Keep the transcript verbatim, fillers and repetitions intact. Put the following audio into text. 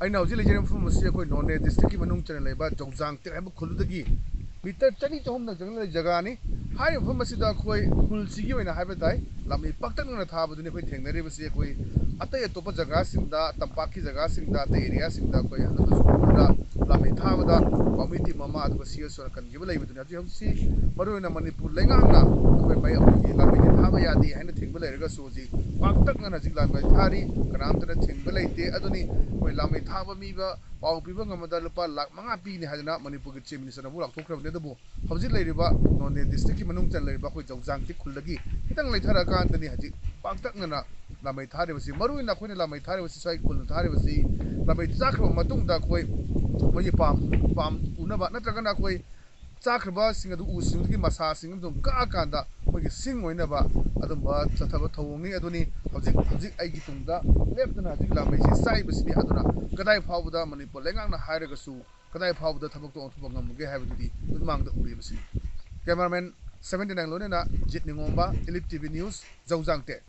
ꯑꯩꯅ ꯍꯧꯖꯤꯛ ꯂꯩꯖꯔꯤꯕ ꯃꯐꯝ ꯑꯁꯤ ꯑꯩꯈꯣꯏ ꯅꯣꯅꯦ district ꯀꯤ ꯃꯅꯨꯡ ꯆꯟꯅ ꯂꯩꯕ ꯖꯧꯖꯥꯡ ꯇꯦꯛ ꯍꯥꯏꯕ ꯈꯨꯜꯗꯨꯗꯒꯤ meter ꯆꯅꯤ ꯆꯍꯨꯝꯗꯪ ꯆꯪꯅ ꯂꯩꯕ ꯖꯒꯥꯅꯤ꯫ ꯍꯥꯏꯔꯤꯕ ꯃꯐꯝ ꯑꯁꯤꯗ ꯑꯩꯈꯣꯏ ꯈꯨꯜꯁꯤꯒꯤ ꯑꯣꯏꯅ ꯍꯥꯏꯕ ꯇꯥꯏ, ꯂꯥꯃꯩ ꯄꯥꯛꯇꯛꯅꯅ ꯊꯥꯕꯗꯨꯅꯤ ꯑꯩꯈꯣꯏ ꯊꯦꯡꯅꯔꯤꯕꯁꯤ꯫ ꯑꯩꯈꯣꯏ ꯑꯇꯩ ꯑꯇꯣꯞꯄ ꯖꯒꯥꯁꯤꯡꯗ, ꯇꯝꯄꯥꯛꯀꯤ ꯖꯒꯥꯁꯤꯡꯗ, ꯑꯇꯩ area ꯁꯤꯡꯗ ꯑꯩꯈꯣꯏ ꯍꯟꯗꯛꯇꯁꯨ ꯈꯨꯜꯗ ꯂꯥꯃꯩ ꯊꯥꯕꯗ ꯀꯃꯤꯇꯤ ꯃꯃꯥ ꯑꯗꯨꯒ C S O ꯅ ꯀꯟꯈꯤꯕ ꯂꯩꯕꯗꯨꯅꯤ꯫ ꯍꯧꯖꯤꯛ ꯍꯧꯖꯤꯛꯁꯤ ꯃꯔꯨꯑꯣꯏꯅ ꯃꯅꯤꯄꯨꯔ ꯂꯩꯉꯥꯛꯅ ꯑꯩꯈꯣꯏ ꯃꯩ ꯑꯩꯈꯣꯏꯒꯤ ꯂꯥꯃꯩꯁꯦ ꯊꯥꯕ ꯌꯥꯗꯦ ꯍꯥꯏꯅ ꯊꯤꯡꯕ ꯂꯩꯔꯒꯁꯨ ꯍꯧꯖꯤꯛ ꯄꯥꯛꯇꯛꯅꯅ ꯍꯧꯖꯤꯛ ꯂꯥꯃꯩ ꯊꯥꯔꯤ꯫ ꯀꯅꯥꯝꯇꯅ ꯊꯤꯡꯕ ꯂꯩꯇꯦ꯫ ꯑꯗꯨꯅꯤ ꯑꯩꯈꯣꯏ ꯂꯥꯃꯩ ꯊꯥꯕ ꯃꯤꯕ ꯄꯥꯎ ꯄꯤꯕ ꯉꯝꯕꯗ ꯂꯨꯄꯥ ꯂꯥꯈ ꯃꯉꯥ ꯄꯤꯅꯤ ꯍꯥꯏꯗꯅ ꯃꯅꯤꯄꯨꯔꯒꯤ Chief Minister ꯅꯕꯨ ꯂꯥꯎꯊꯣꯛꯈ꯭ꯔꯕꯅꯤ꯫ ꯑꯗꯨꯕꯨ ꯍꯧꯖꯤꯛ ꯂꯩꯔꯤꯕ ꯅꯣꯅꯦ district ꯀꯤ ꯃꯅꯨꯡ ꯆꯟ ꯂꯩꯔꯤꯕ ꯑꯩꯈꯣꯏ ꯖꯧꯖꯥꯡ ꯇꯦꯛ ꯈꯨꯜꯗꯒꯤ ꯈꯤꯇꯪ ꯂꯩꯊꯔꯛꯑꯀꯥꯟꯗꯅꯤ ꯍꯧꯖꯤꯛ ꯄꯥꯛꯇꯛꯅꯅ ꯂꯥꯃꯩ ꯊꯥꯔꯤꯕꯁꯤ꯫ ꯃꯔꯨꯑꯣꯏꯅ ꯑꯩꯈꯣꯏꯅ ꯂꯥꯃꯩ ꯊꯥꯔꯤꯕꯁꯤ ꯁ꯭ꯋꯥꯏ ꯈꯨꯜꯅ ꯊꯥꯔꯤꯕꯁꯤ ꯂꯥꯃꯩ ꯆꯥꯈ꯭ꯔꯕ ꯃꯇꯨꯡꯗ ꯑꯩꯈꯣꯏ ꯃꯣꯏꯒꯤ ꯄꯥꯝ, ꯄꯥꯝ ꯎꯅꯕ ꯅꯠꯇ꯭ꯔꯒꯅ ꯑꯩꯈꯣꯏ ꯆꯥꯈ꯭ꯔꯕꯁꯤꯡ ꯑꯗꯨ ꯎꯁꯤꯡꯗꯨꯒꯤ ꯃꯁꯥꯁꯤꯡ ꯑꯃꯁꯨꯡ ꯀꯛꯑꯀꯥꯟꯗ ꯃꯣꯏꯒꯤ ꯁꯤꯡ ꯑꯣꯏꯅꯕ ꯑꯗꯨꯝꯕ ꯆꯠꯊꯕ ꯊꯧꯑꯣꯡꯅꯤ꯫ ꯑꯗꯨꯅꯤ ꯍꯧꯖꯤꯛ, ꯍꯧꯖꯤꯛ ꯑꯩꯒꯤ ꯇꯨꯡꯗ ꯂꯦꯞꯇꯅ ꯍꯧꯖꯤꯛ ꯂꯥꯃꯩꯁꯤ ꯆꯥꯏꯕꯁꯤꯅꯤ꯫ ꯑꯗꯨꯅ ꯀꯗꯥꯏ ꯐꯥꯎꯕꯗ ꯃꯅꯤꯄꯨꯔ ꯂꯩꯉꯥꯛꯅ ꯍꯥꯏꯔꯒꯁꯨ ꯀꯗꯥꯏ ꯐꯥꯎꯕꯗ ꯊꯕꯛꯇꯣ ꯑꯣꯟꯊꯣꯛꯄ ꯉꯝꯃꯒꯦ ꯍꯥꯏꯕꯗꯨꯗꯤ ꯃꯤꯠꯃꯥꯡꯗ ꯎꯔꯤꯕꯁꯤꯅꯤ꯫ Cameraman seventy nine ꯂꯣꯏꯅꯅ ꯖꯤꯠ ꯅꯤꯉꯣꯝꯕ, Elite T V News, ꯖꯧꯖꯥꯡ ꯇꯦꯛ꯫